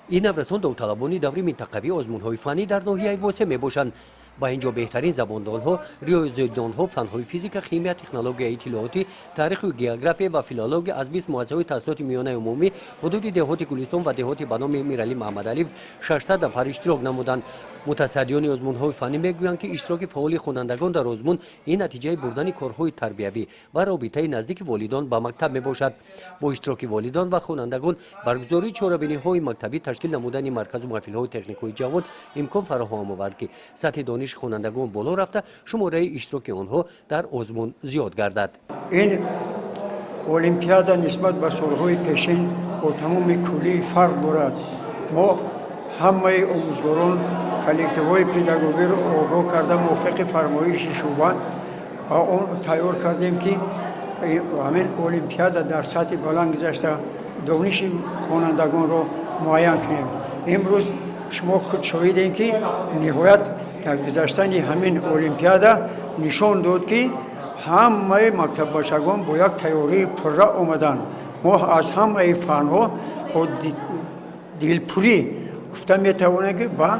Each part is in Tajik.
Ин наврасон довталабони даври минтақавии озмунҳои фаннӣ дар ноҳияи Восе мебошанд. Ба ин ҷо беҳтарин забондонҳо, риёзидонҳо, фанҳои физика, химия, технологияи иттилоотӣ, таъриху география ва филология аз 20 муассисаҳои таҳсилоти миёнаи умумӣ ҳудуди деҳоти Гулистон ва деҳоти ба номи Миралӣ Маҳмадалиев 600 нафар иштирок намуданд. Мутасаддиёни озмунҳои фаннӣ мегӯянд, ки иштироки фаъоли хонандагон дар озмун ин натиҷаи бурдани корҳои тарбиявӣ ва робитаи наздики волидон ба мактаб мебошад. Бо иштироки волидон ва хонандагон баргузории чорабиниҳои мактабӣ, ташкил намудани марказу маҳфилҳои техникҳои ҷавон имкон фароҳам овард, ки сатҳи дониши хонандагон боло рафта, шумораи иштироки онҳо дар озмун зиёд гардад. Ин олимпиада нисбат ба солҳои пешин бо тамоми куллӣ фарқ дорад. Мо ҳамаи омӯзгорон, коллективҳои педагогиро огоҳ карда, мувофиқи фармоиши шӯъба он тайёр кардем, ки ҳамин олимпиада дар сатҳи баланд гузашта, дониши хонандагонро муайян кунем. Имрӯз шумо худ шоҳидем, ки ниҳоят дар гузаштани ҳамин олимпиада нишон дод, ки ҳамаи мактаббачагон бо як тайёрии пурра омаданд. Мо аз ҳамаи фанҳо бо дилпурӣ гуфта метавонем, ки ба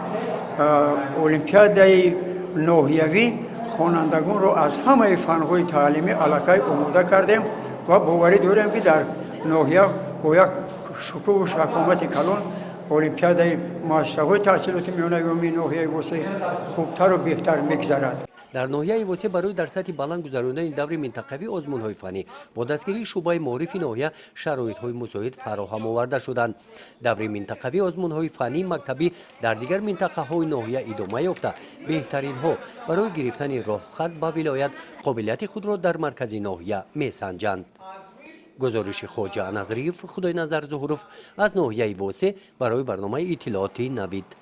олимпиадаи ноҳиявӣ хонандагонро аз ҳамаи фанҳои таълимӣ аллакай омода кардем ва боварӣ дорем, ки дар ноҳия бо як шукӯҳу шаҳомати калон олимпиадаи муассисаҳои таҳсилоти миёнаи умумии ноҳияи Восе хубтару беҳтар мегузарад. Дар ноҳияи Восе барои дар сатҳи баланд гузарондани даври минтақавии озмунҳои фаннӣ бо дастгирии шӯъбаи маорифи ноҳия шароитҳои мусоид фароҳам оварда шуданд. Даври минтақавии озмунҳои фаннии мактабӣ дар дигар минтақаҳои ноҳия идома ёфта, беҳтаринҳо барои гирифтани роҳхат ба вилоят қобилияти худро дар маркази ноҳия месанҷанд. Гузориши Хоҷа Назриев, Худойназар Зуҳуров аз ноҳияи Восе барои барномаи иттилоотии Навид.